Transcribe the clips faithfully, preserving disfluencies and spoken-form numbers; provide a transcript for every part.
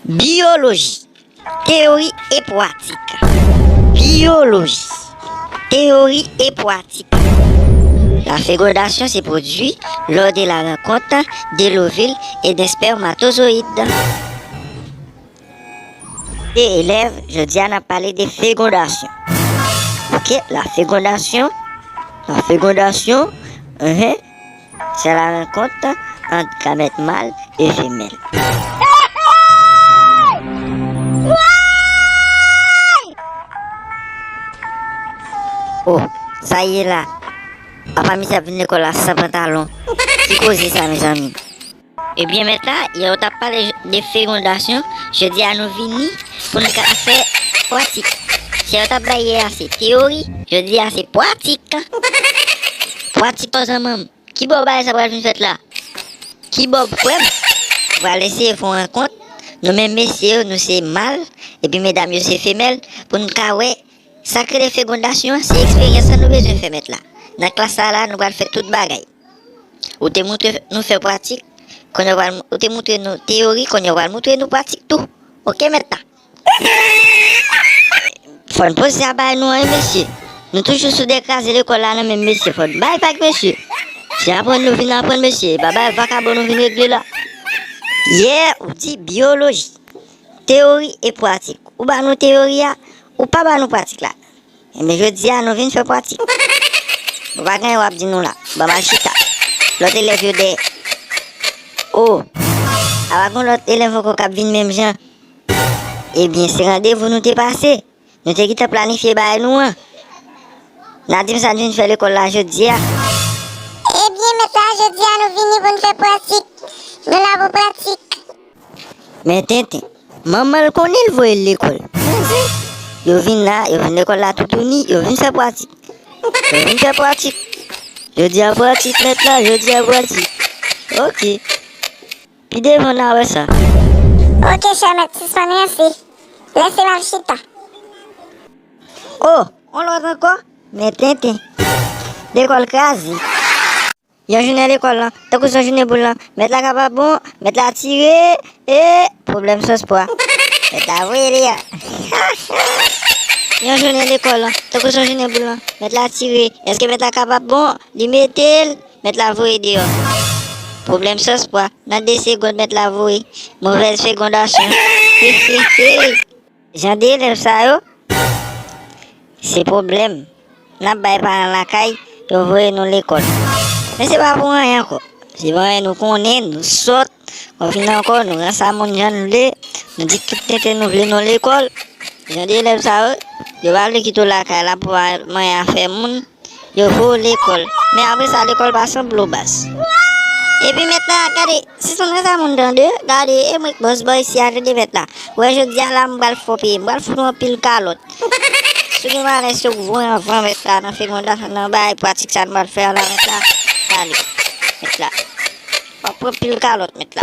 Biyoloji. Teyori e pwatik. Biyoloji. Teyori e pwatik. La fécondation se pwodui lors de la rencontre de l'ovule et d'un spermatozoïde. E elèv, jodi a n ap pale de fécondation. Ok, la fécondation. La fécondation, mhm, c'est la rencontre entre gamètes mâles et femelles. Oh, sa ye la. Apa misye ap vin lekòl la san pantalon. Ki koze sa, mezanmi? Ebyen, mèt la, yè w t ap pale de fécondation, jodi a nou vini pou n ka fè pwatik. Sa yo t ap bay yè a se teyori, jodi a se pwatik. Pwatik kòz an manm. Kibò bagay sa pral vin fèt la? Kibò frè m? Nou pral eseye fè yon rankont. Nou menm mesye yo, nou se mal, epi medam yo se femèl, pou n ka wè sa k rele fécondation an, se eksperyans sa nou bezwen fè mèt la. Nan klas sa la, nou pral fè tout bagay. Ou te moutre nou fè pwatik, kounye a w pral, ou te moutre nou teyori, kounye a w pral moutre nou pwatik tou. Ok, mèt la? Fò n poze a bay nou an, mesye. Nou toujou sou de kraze lekòl la nan menm mesye. Fò n bay vag, mesye. Se aprann nou vin aprann, mesye. E pa bay vakabon nou vin regle la. Yè, ou di biyoloji. Teyori e pwatik. Ou ba nou teyori a, ou pa ba nou pwatik la. Enben, jodi a, nou vin fè pwatik. Bon, pa gen anyen w ap di nou la. Bon, m al chita. Lòt elèv yo dèyè. Oh! Apa gen lòt elèv ankò k ap vin menm jan? Ebyen, se randevou nou te pase. Nou te gentan planifye bagay nou an. N a di m sa n vin fè lekòl la jodi a. Ebyen, mèt la, jodi a, nou vini pou n fè pwatik. Nou la pou pwatik. Men tenten, manman l konnen l voye l lekòl. Yo vin la, yo vin lekòl la toutouni, yo vin fè pwatik. Yo vin fè pwatik. Jodi a pwatik, mèt la, jodi a pwatik. Ok. Pi devan n a wè sa. Ok, chè mèt, sispann ranse. Lèse m al chita. Oh, on lòt ankò? Men tenten. Lekòl kraze. Yon jounen lekòl lan, tankou se yon jounen boul lan, mèt la kapab bon, mèt la tire, e pwoblèm sòspwa. Mèt la voye li a. Yon jounen lekòl lan, tankou se yon jounen boul lan, mèt la tire, èske mèt la kapab bon, li mete l, mèt la voye deyò. Pwoblèm sòspwa, nan de segonn mèt la voye, movèz fécondation. Hi, hi, hi. Jan de elèv sa yo, se pwoblèm. N ap bay paran lakay, yo voye nou lekòl. Men se pa pou anyen ankò. Se pou anyen nou konnen, nou sòt. Konfine ankò, nou ranse a moun jan n vle. Nou di tout tenten nou vle nou lekòl. Jan de elèv sa yo, yo pa vle kite w lakay la pou al manyen afè moun. Yo voye w lekòl. Men apre sa, lekòl pa sanble w baz. Epi mèt la, gade, sispann fè sa moun tande, gade, e mwen k bòs bò isi a, tande mèt la. Wè, jodi a la, m pral fè w peye, m pral fout ou anpil kalòt. Si w gen malèz, se w k voye anvan mèt la, nan fécondation, nan bagay pwatik sa nou pral fè a la, mèt la. Gade, mèt la. W ap pran pil kalòt, mèt la.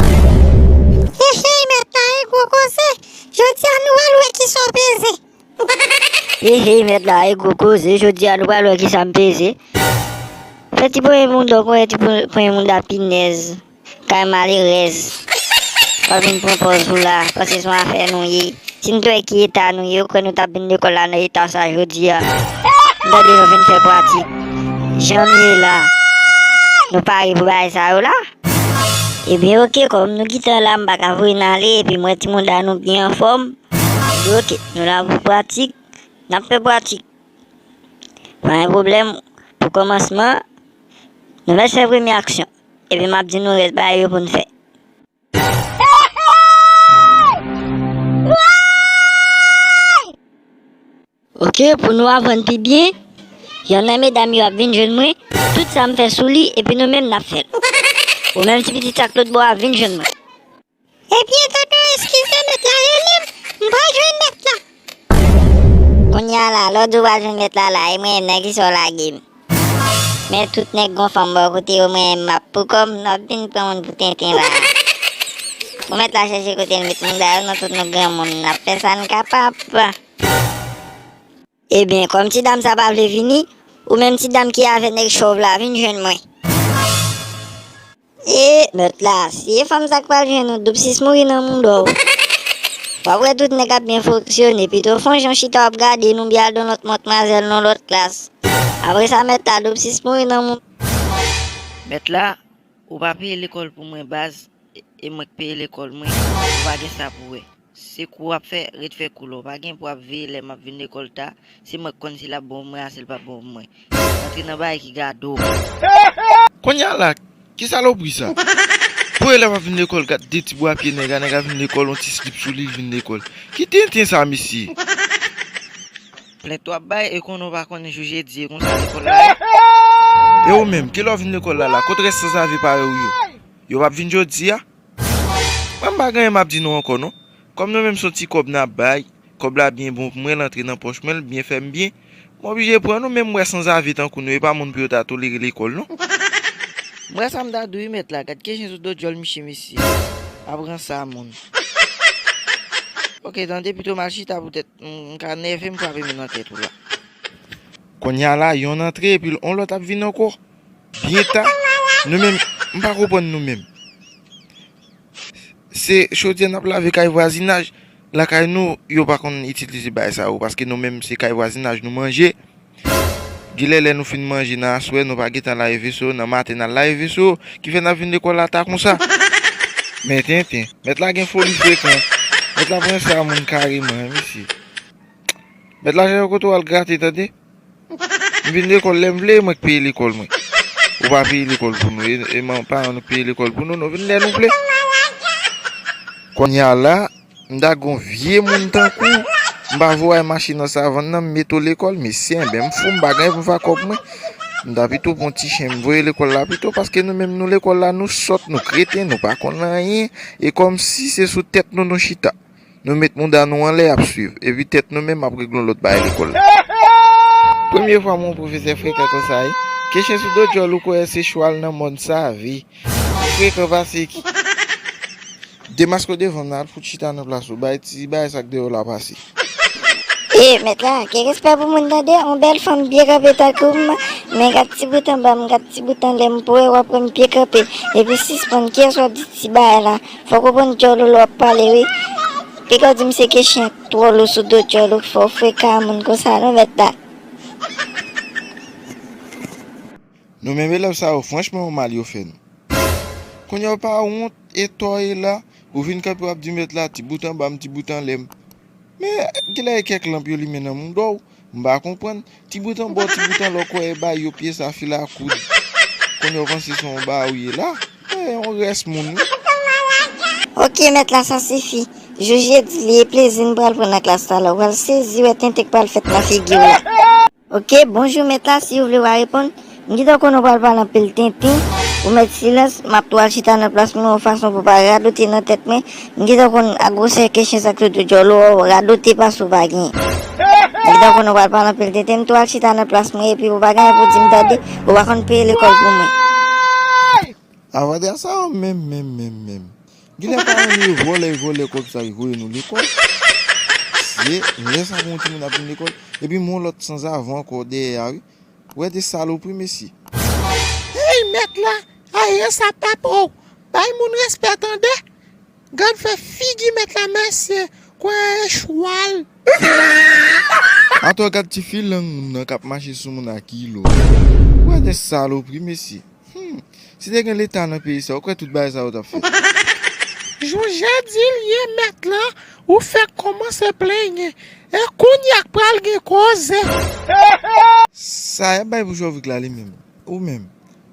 Hey, hey, mèt la, e gwo koze. Jodi a, nou pral wè kisa w peze. Hey, hey, mèt la, e gwo koze. Jodi a, nou pral wè kisa m peze. Fè ti premye moun dòk, wè ti pre-, premye moun da pinèz. Kay malerèz. W ap vin pran pòz ou la, panse se yon afè nou ye. Si n t wè ki eta nou ye, ou kwè nou t ap vin lekòl la nan eta sa jodi a? M tande nou vin fè pwatik. Jan nou ye la, nou pare pou bagay sa yo la? Ebyen, oke, kòm nou gentan la, m pa ka voye n ale, epi m wè timoun da nou byen anfòm. Oke, nou la pou pwatik, n ap fè pwatik. Pa gen pwoblèm, pou kòmansman, nou mèt fè premye aksyon. Epi m ap di nou rès bagay yo pou n fè. Oke, pou nou aprann pi byen, yonn nan medam yo ap vin jwenn mwen, tout sa m fè sou li, epi nou menm n ap fè l. Ou menm ti pitit sa k lòt bò a, vin jwenn mwen. Ebyen, tonton, eskize, mèt la rele m, m pral jwenn mèt la. Kounye a la, lè w di w pral jwenn mèt la la, e mwen menm nan kisa w lage m? Men tout nèg gon fanm bò kote yo, mwen menm m ap pou kò m, n ap vin pran moun pou tenten la. Pou mèt la chèche kote l met moun da yo, nou tout nou granmoun, n ap fè sa n kapab. Ebyen, kòm ti dam sa pa vle vini, ou menm ti dam ki avè nèg chòv la, vin jwenn mwen. E, mèt la, si e fanm sa k pral jwenn ou, doub sis mouri nan mouda w. W ap wè tout nèg ap byen fonksyone, pito fon jan w chita w ap gade nou byen al don lòt mòtmwazèl nan lòt klas. Apre sa, mèt la, dopsis mouri nan moun. Mèt la, ou pa peye lekòl pou mwen baz, e, e mwen k peye lekòl mwen, ou pa gen sa pou wè. Se kou w ap fè, ret fè kou la. Ou pa gen pou ap veye lè m ap vin lekòl ta, se mwen k konn si l ap bon pou mwen a, si l p ap bon pou mwen. Antre nan bagay ki gado. Kounye a la, ki salopri sa? Pou elèv ap vin lekòl, gad de ti bwa pye nèg a, nèg a vin lekòl, yon ti slip sou li, l vin lekòl. Ki tenten sa, mesye? Plent w ap bay, e konnen w pa konnen jou jedi, e konsa lekòl la ye? E ou menm, kilè w vin lekòl la la? Kot rès sanzave parèy ou yo? Yo p ap vin jodi a? Mwen m pa gen anyen m ap di nou ankò non. Kòm nou menm se yon ti kòb n ap bay, kòb la byen bon pou mwen, l antre nan pòch mwen, l byen fè m byen. M oblije pran nou, men m wè sanzave tankou nou, e pa moun pou yo ta tolere lekòl non. M wè sa m ta di w wi mèt la, gad ke chen sou do djòl misye mesye. Aprann sa moun. Ok, tande pito m al chita poutèt m, m ka nève m frape men nan tèt ou la. Kounye a la, yonn antre epi yon lòt ap vin ankò. Byen ta, nou menm, m pa konprann nou menm. Se chodyè n ap lave kay vwazinaj. Lakay nou, yo pa konn itilize bagay sa yo, paske nou menm se kay vwazinaj nou manje. Genlè lè nou fin manje nan aswè, nou pa gentan lave veso, nan maten n al lave veso, ki fè n ap vin lekòl la ta konsa. Men tenten, mèt la gen foli frekan. Mèt la pran sa moun kareman, wi mesye. Mèt la chèche kote w al grate, tande. M vin lekòl lè m vle, e mwen k peye lekòl mwen. Ou pa peye lekòl pou nou, e, e man, paran nou k peye lekòl pou nou, nou vin lè nou vle. Kounye a la, m ta gon vye moun tankou w, m pa voye mache nan savann nan, m mete w lekòl, mesye, enben m fou, m pa gen pou m fè kòb mwen. M ta pito pran ti chen, m voye lekòl la pito, paske nou menm nou lekòl la, nou sòt, nou kreten, nou pa konn anyen, e kòmsi se sou tèt nou nou chita. Nou met mouda nou anlè, y ap swiv. Epi tèt nou menm ap regle yon lòt bagay lekòl la. Premye fwa m wè yon pwofesè frekan konsa wi. Ke chen sou do djòl ou kwè se chwal nan mòn sa vi. Frekan pase ki. Demaske w devan m nan, al fout chita nan plas ou. Bay ti bagay sa k deyò la pase. E, mèt la, gen respè pou moun tande, yon bèl fanm byen kanpe tankou m, men gad ti bout anba m, gad ti bout anlè m, pou wè w ap wè m byen kanpe. Epi sispann, kiyès w ap di ti bagay la? Fò w konprann djòl ou lè w ap pale wi. Piga w di m se ke chen twò lou sou do djòl ou k fè w frekan a moun konsa non mèt la. Nou menm elèv sa yo, franchman yon mal yo fè nou. Kounye a w pa wont e tò e la, ou vin kanpe w ap di mèt la, ti bout anba m, ti bout anlè m. Men, genlè e kèk lanp yo limen nan mouda w, m pa konprann. Ti bout anba w, ti bout anlè w, kwè e bay yo pye sa fil a koud. Kounye a w panse se yon bagay ou ye la? E, yon rès moun wi. Ok, mèt la, sa sifi. Jou jedi li ye, plezi n pral pran nan klas talè. Ou pral sezi wè tenten k pral fèt nan figi w la. Ok, bonjou mèt la, si w vle w a reponn. M gentan konnen w pral pale anpil tenten. Ou mèt silans, m ap tou al chita nan plas mwen yon fason pou w pa radote nan tèt mwen. M gentan konn a gwosè ke chen sa k sou do djòl ou, w radote pase w pa genyen. M gentan konnen w pral pale anpil tenten, m tou al chita nan plas mwen epi ou pa gen anyen pou di m tande, ou pa konn peye lekòl pou mwen. Avadra sa yo menm, menm, menm, menm. Genlè paran nou yo vòlè, yo vòlè kòb sa yo voye nou lekòl. Se lè sa pou yon timoun ap vin lekòl. Epi m wè yon lòt sanzave ankò dèyè a wi. Wè de salopri mesye. Hey mèt la, aye sa papa w. Bay moun respè tande. Gad fè figi mèt la mesye. Kwè e chwal. Atò gad ti filang moun nan k ap mache sou moun a kilo. Wè de salopri mesye. Hmm. Si te gen leta nan peyi sa, ou kwè tout bagay sa yo t ap fèt? Jou jedi l ye mèt la, ou fèk kòmanse plenyen. E kounye a k pral gen koze. Sa y ap bay pou Jovik la li menm? Ou menm?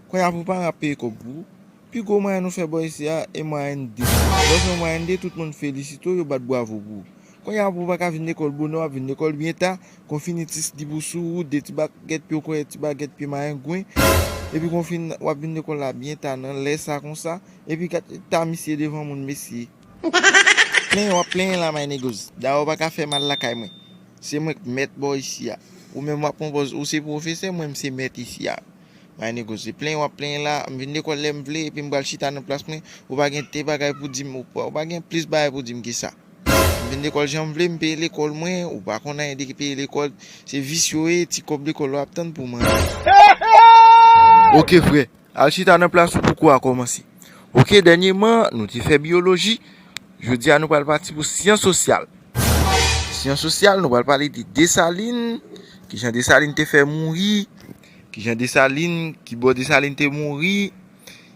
Kounye a pou paran ap peye kòb pou ou? Pi gwo mwayèn ou fè bò isi a, e mwayèn de. Lè w fè mwayèn de, tout moun felisite w, yo bat bwavo pou ou. Kounye a pou w pa ka vin lekòl bonè, w ap vin lekòl byen ta, kon finitis di pou sou ou, de ti bagèt pye w kwè ti bagèt pye mayengwen, epi kon fin w ap vin lekòl la byen ta nan lè sa konsa, epi gad ta misye devan moun mesye. Plenyen w ap plenyen la my niggas, dayè w pa ka fè mal lakay mwen. Se mwen k mèt bò isi a. Ou menm w ap pran pòz ou se pwofesè, mwen m se mèt isi a. My niggas, se plenyen w ap plenyen la, m vin lekòl lè m vle, epi m pral chita nan plas mwen, ou pa gen te bagay pou di m, ou pa, ou pa gen plis bagay pou di m ke sa. M vin lekòl jan m vle, m peye lekòl mwen, ou pa konn anyen de peye lekòl, se visye w ye, ti kòb lekòl w ap tann pou manje. Ok frè, al chita nan plas ou pou kou a kòmanse. Ok, dènyèman, nou te fè biyoloji, Jodi a, nou pral pati pou syans sosyal. Syans sosyal, nou pral pale de Desalin, kijan Desalin te fè mouri, kijan Desalin, ki bò Desalin te mouri,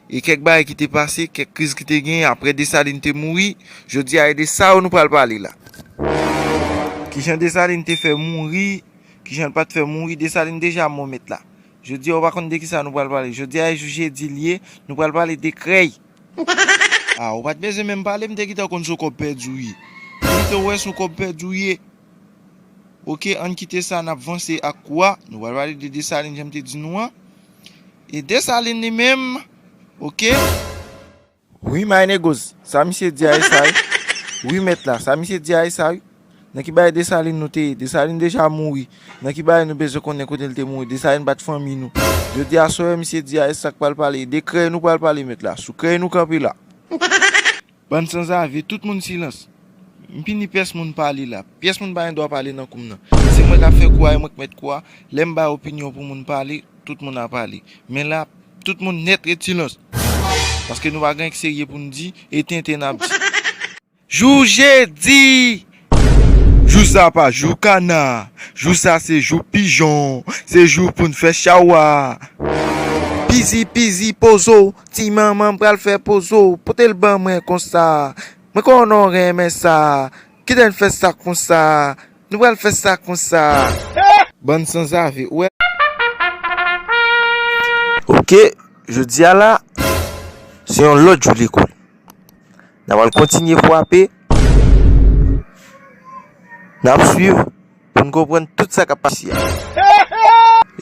e kèk bagay ki te pase, kèk kriz ki te gen apre Desalin te mouri. Jodi a, e de sa yo nou pral pale la. Kijan Desalin te fè mouri, kijan l pa t fè mouri, Desalin deja mò mèt la. Jodi a, ou pa konn de kisa nou pral pale. Jodi a, e jou jedi l ye, nou pral pale de krèy. Ah, ou pa t bezwen menm pale, m te gentan konn se yon kòb pèdi w ye. M te wè se yon kòb pèdi w ye. Oke, ann kite sa, n ap vanse ak kou a. Nou pral pale de Desalin, jan m te di nou an. E Desalin li menm, oke? Wi, my niggas, sa misye di a e sa, wi. Wi, mèt la, sa misye di a e sa, wi. Nan ki bagay Desalin nou te ye? Desalin deja mouri. Nan ki bagay nou bezwen konnen kote l te mouri? Desalin pa t fanmi nou. Jodi a, sa w wè misye di a, e sa k pral pale. De krèy nou pral pale, mèt la. Sou krèy nou kanpe la. Bann sanzave, tout moun silans. M pi ni pyès moun pale la. Pyès moun pa gen dwa pale nan kou m nan. Se mwen k ap fè kou a, e mwen k mèt kou a. Lè m bay opinyon pou moun pale, tout moun a pale. Men la, tout moun nèt ret silans. Paske nou pa gen anyen k serye pou n di, e tenten n ap di. Jou jedi! Jou sa pa jou kana, jou sa se jou pijon, se jou pou n fè chawa. Pizi, pizi, pozo, ti manman m pral fè pozo, pote l ban mwen konsa. Mwen konnen w renmen sa, kite n fè sa konsa, nou pral fè sa konsa. Bann sanzave, ou wè. Oke, jodi a la, se yon lòt jou lekòl. N a pral kontinye frape. N ap swiv pou n konprann tout sa k ap pase a.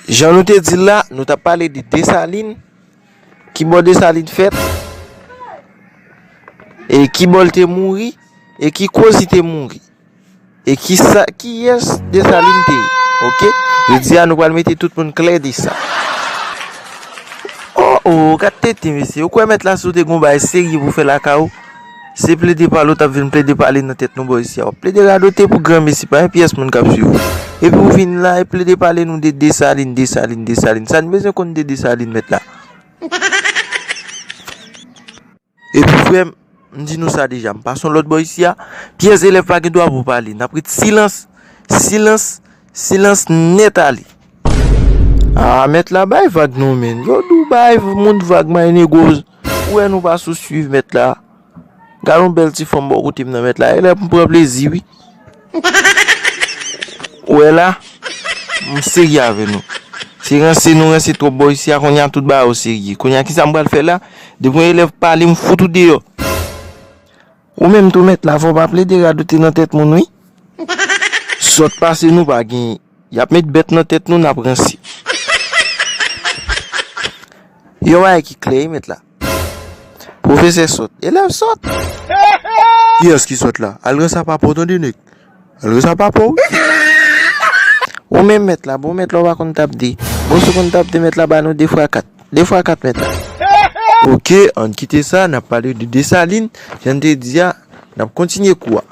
Jan nou te di l la, nou t ap pale de Desalin, ki bò Desalin fèt, e ki bò l te mouri, e ki koz li te mouri. E kisa, kiyès Desalin te ye? Oke? Jodi a, nou pral mete tout moun klè de sa. Oh, oh, gad tete, mesye. Ou kwè mèt la, si w te gon bagay serye pou fè lakay ou, se plede pale ou t ap vin plede pale nan tèt nou bò isi a. W ap plede radote pou granmesi, pa gen pyès moun k ap swiv ou. Epi ou vin la, e plede pale nou de Desalin, Desalin, Desalin. Sa n bezwen konn de Desalin, mèt la? Epi frè m, m di nou sa deja, m pase yon lòt bò isi a, pyès elèv pa gen dwa pou pale. N ap ret silans, silans, silans nèt ale. Ah, mèt la bay vag non, menn. Yo di w bay moun vag, my niggas. Ou wè nou pa sou swiv mèt la. Gad yon bèl ti fanm bò kote m nan, mèt la. Elèv m pran plezi, wi. Ou wè la, m serye avè nou. Se ranse nou ranse twòp bò isi a, kounye a tout bagay yo serye. Kounye a kisa m pral fè la? Depi yon elèv pale, m fout ou deyò. Ou menm tou mèt la, fò w pa plede radote nan tèt moun, wi. Sòt pase nou pa genyen. Y ap met bèt nan tèt nou, n ap ranse. Yon bagay ki klè, wi, mèt la. Pwofesè sòt. Elèv sòt. Kiyès ki sòt la? Al ranse a papa w, tande, nèg. Al ranse a papa w. Ou menm mèt la, bon mèt la, ou pa konn tap de. Bon, si w konn tap de, mèt la ba nou de fwa kat. De fwa kat, mèt la. Oke, ann kite sa, n ap pale de Desalin. Jan n te di a, n ap kontinye kou a.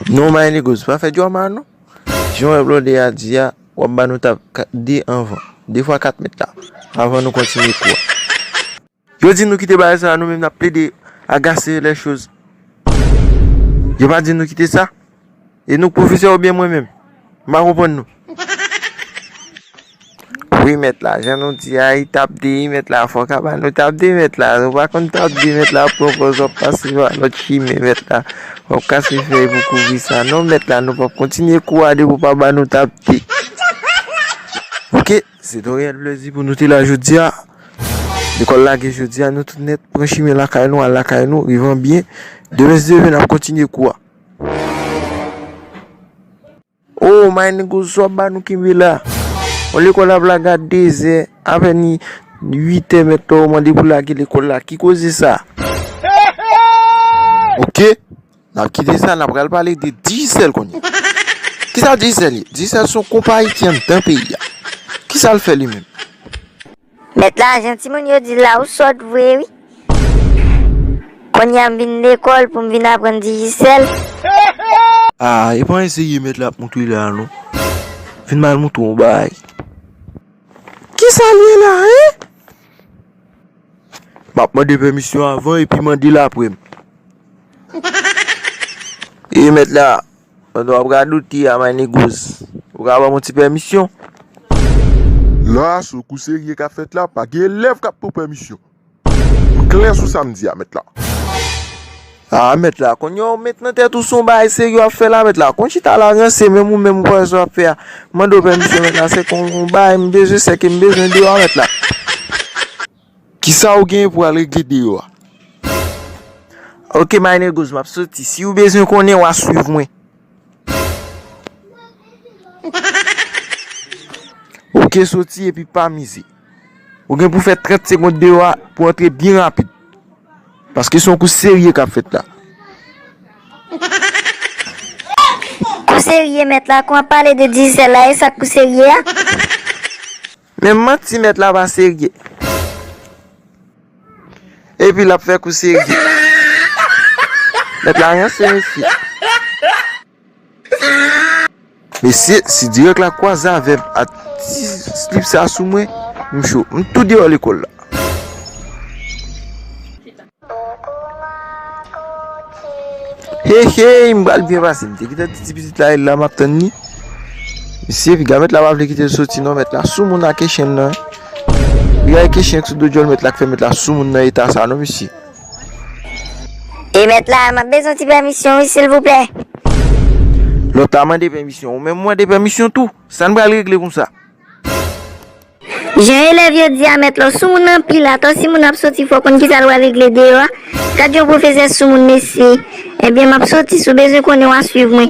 Non, my niggas, pa fè djòma non. Jan w wè blòdè a di a, w ap ba nou tap ka-, de anvan. De fwa kat mèt la. Anvan nou kontinye kou a. Yo di nou kite bagay sa, nou menm n ap plede agase les choses. Yo pa di nou kite sa? E nou k pwofesè oubyen mwen menm? M pa konprann nou. Wi, mèt la, jan nou di a, e tap de, wi, mèt la, fò w ka ba nou tap de, mèt la. Ou pa konn tap de, mèt la, pran pòz w ap pase pa lòt chimen, mèt la. W ap kase fèy pou kouvri sa. Non, mèt la, nou p ap kontinye kou a depi w pa ba nou tap de. Oke, se te yon reyèl plezi pou nou te la jodi a. Lekòl lage jodi a, nou tout nèt pran chimen lakay nou, al lakay nou, rive an byen. Demen, si Dye vle, n ap kontinye kou a. Oh, my niggas, sa w ap ba nou kenbe la? Yon lekòl ap lage a dezè, apèn li uit è mèt la, ou mande pou lage lekòl la. Ki koze sa? Oke, n ap kite sa, n ap pral pale de Digicel kounye a. Kisa Digicel ye? Digicel se yon konpayi ki anndan peyi a. Kisa l fè li menm? Mèt lajan timoun yo di la ou sòt vre wi. Kounye a m vin lekòl pou m vin aprann Digicel. Ah, e pa anyen serye mèt la ap montre la non. Vin m al montre w yon bagay. Kisa l ye la, en? M ap mande pèmisyon avan epi mande l apre m. E mèt la, pandan w ap radote a, My Negros, ou ka ban m yon ti pèmisyon? La, se kou serye k ap fèt la, pa gen elèv k ap pran pèmisyon. M klè sou sa m di a, mèt la. A, mèt la, kounye a w met nan tèt ou se yon bagay serye w ap fè la, mèt la. Konn chita la ranse, menm ou menm ou pa wè sa w ap fè a. Mande w pèmisyon, mèt la, se kon yon bagay m bezwen, se ke m bezwen deyò a, mèt la. Kisa w gen pou al regle deyò a? Ok, My Negros, m ap soti. Si w bezwen konnen, w a swiv mwen. Ok, soti epi pa mize. Ou gen pou fè trant segonn deyò a pou antre byen rapid. Paske se yon kou serye k ap fèt la. Kou serye, mèt la, kou ap pale de Digicel la, e sa k kou serye a? Men manti, mèt la pa serye. Epi l ap fè kou serye. Mèt la ranse, mesye. Mesye, si dirèk la kwaze avè m ak ti slip sa sou mwen, m cho. M tou deyò lekòl la. Hey, hey, m pral byen pase. M te gentan di ti pitit la, e la m ap tann li. Mesye, piga mèt la pa vle kite l soti non, mèt la sou moun ak chen nan. Piga e chen k sou do djòl mèt la k fè mèt la sou moun nan eta sa non, mesye. E mèt la, m ap bezwen ti pèmisyon, wi, silvouplè. Lòt la mande pèmisyon, ou menm ou mande pèmisyon tou. Sa n pral regle konsa? Jan elèv yo di a, mèt la, w sou moun anpil, atò si moun ap soti, fò w konn kisa l pral regle deyò a. Gad yon pwofesè sou moun, mesye. Ebyen, m ap soti, si w bezwen konnen, w a swiv mwen.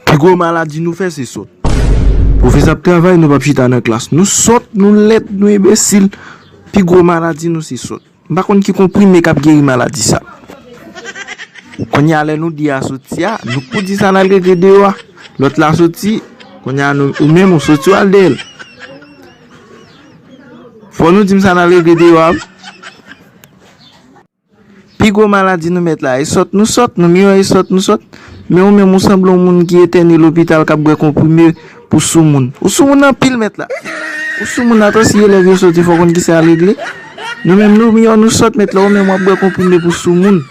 Pi gwo maladi nou fè, se sòt. Pwofesè ap travay, nou p ap chita nan klas. Nou sòt, nou lèd, nou enbesil. Pi gwo maladi nou, se sòt. M pa konn ki konprime k ap geri maladi sa. Kounye a, lè nou di a soti a, nou k pou di sa n al regle deyò a. Lòt la soti, kounye a, nou, ou menm ou soti, w al dèyè l. Fò nou di m sa n al regle deyò a, wi. Pi gwo maladi nou mèt la, e sòt nou sòt, nou miyò e sòt nou sòt. Men ou menm ou sanble yon moun ki entène lopital k ap bwè konprime pou sou moun. Ou sou moun anpil mèt la. Ou sou moun atò si elèv yo soti fò konn kisa y al regle. Nou menm nou miyò nou sòt mèt la, ou menm w ap bwè konprime pou sou moun.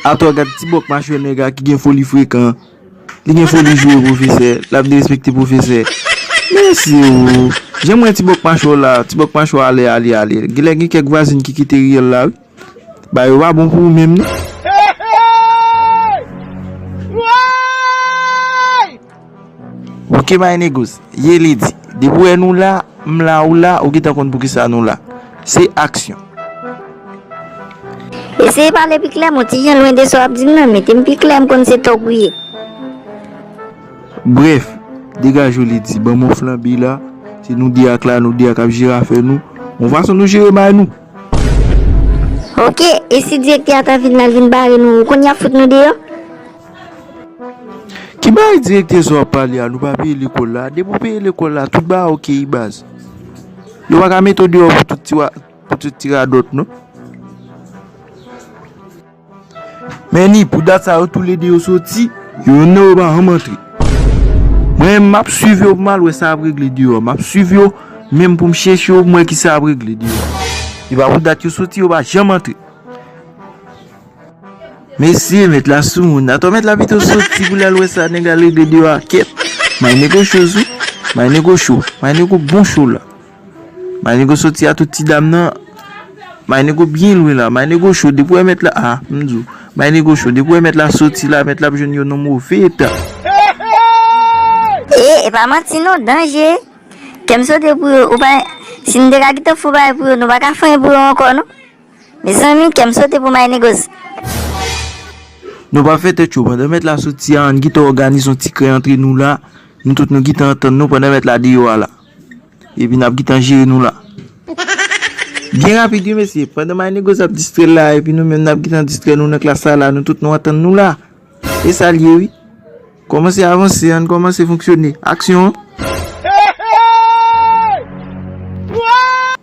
Atò gad ti bòk machwè nèg a ki gen foli frekan. Li gen foli joure pwofesè, l ap derespekte pwofesè. Mesye o, jan m wè ti bòk machwè w la, ti bòk machwè w ale, ale, ale. Genlè gen kèk vwazin ki kite riyèl la, wi. Bagay yo pa bon pou ou menm, non. Ok, My Negros, ye li di. Depi w wè nou la, m la, ou la, ou gentan konn poukisa nou la. Se aksyon. Eseye pale pi klè, mon ti jan lwen de sa w ap di m nan, mete m pi klè, m konn se tòg ou ye. Brèf, degaje w, li di, ban m yon flanbe la, se nou de ak la, nou de ak ap jere afè nou, yon fason nou jere bagay nou. Ok, e si direktè a ta vin la, l vin bare nou, ou konn y ap fout nou deyò? Ki bagay direktè sa w ap pale a, nou pa peye lekòl la, depi w peye lekòl la, tout bagay ok wi baz. Yo pa ka mete w deyò pou tout ti wa-, pou tout ti radòt non. Men ni, pou dat sa yo toulede yo soti, youn nan yo pa janm antre. Mwen menm m ap swiv yo pou m al wè sa y ap regle deyò. M ap swiv yo menm pou m chèche yo pou m wè kisa y ap regle deyò. Epa pou dat yo soti, yo pa janm antre. Mesye, mèt la sou moun. Atò mèt la pito soti pou l al wè sa nèg la regle deyò a. Kèt. My Negros cho wi. My Negros cho. My Negros bon cho la. My Negros soti a tout ti dam nan. My Negros byen lwen la. My Negros cho. Depi w wè mèt la. A, m di w. My Negros cho. Depi w wè mèt la soti la, mèt la ap jwenn yo nan move eta. E, e pa manti non, danje. Kè m sote pou yo. Ou pa, si n te ka gentan fè yon bagay pou yo, nou pa ka fè anyen pou yo ankò non. Mezanmi, kè m sote pou My Negros. Nou pa fè tèt cho, pandan mèt la soti a, ann gentan òganize yon ti krè antre nou la. Nou tout nou gentan antann nou pandan mèt la deyò a la. Epi n ap gentan jere nou la. Byen rapid wi mesye, pandan My Negros ap distrè l la, epi nou menm n ap gentan distrè nou nan klas sa la, nou tout nou antann nou la. E sa l ye wi. Kòmanse avanse, ann kòmanse fonksyone. Aksyon!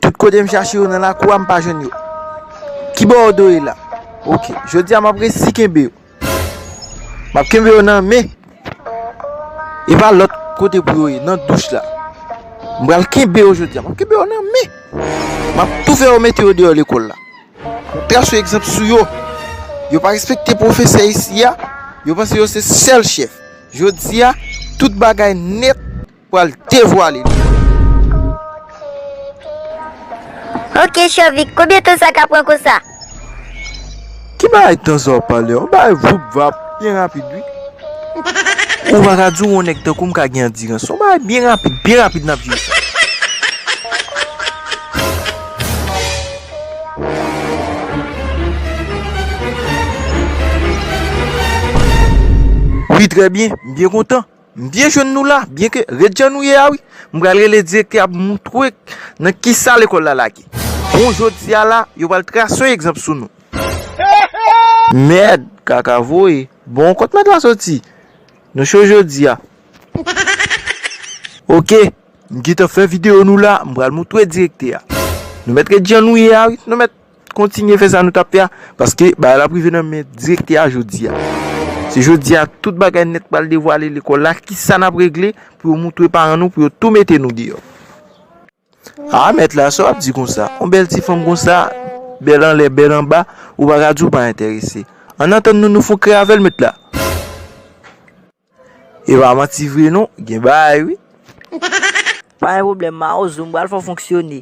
Tout kote m chache yo nan lakou a, m pa jwenn yo. Ki bò Odo ye la? Ok, jodi a m ap resi kenbe yo. M ap kenbe yo nan men. E pa lòt kote pou yo ye, nan douch la. M pral kenbe yo jodi a, m ap kenbe yo nan men. M ap tou fè yo mete yo deyò lekòl la. M ap trase yon egzanp sou yo. Yo pa respekte pwofesè isi a, yo panse yo se sèl chèf. Jodi a, tout bagay nèt pral devwale. Ok, Chovik, konbyen tan sa ka pran konsa? Ki bagay tan sa w ap pale? Yon bagay voup vap, byen rapid wi. Ou pa ka di w yon nèg tankou m ka gen andirans. Yon bagay byen rapid, byen rapid n ap jere sa. Wi, trè byen, m byen kontan. M byen jwenn nou la, byen ke ret jan nou ye a wi. M pral rele direktè a pou moutre nan kisa lekòl la lage. Bon, jodi a la, yo pral trase yon egzanp sou nou. Mèd, kaka voye. Bon, kot mèt la soti? Nou cho jodi a. Ok, m gentan fè videyo nou la, m pral moutre direktè a. Nou mèt ret jan nou ye a wi, nou mèt kontinye fè sa nou t ap fè a, paske bagay la ap rive nan men direktè a jodi a. Se jodi a tout bagay nèt pral devwale lekòl la, kisa n ap regle pou yo moutre paran nou, pou yo tou mete nou deyò. A, mèt la, sa w ap di konsa? Yon bèl ti fanm konsa, bèl anlè, bèl anba, ou pa ka di w pa enterese. Ann atann nou, nou fon krè avè l, mèt la. E pa manti vre non, gen bagay wi. Pa gen pwoblèm, mawozo, m pral fè w fonksyone.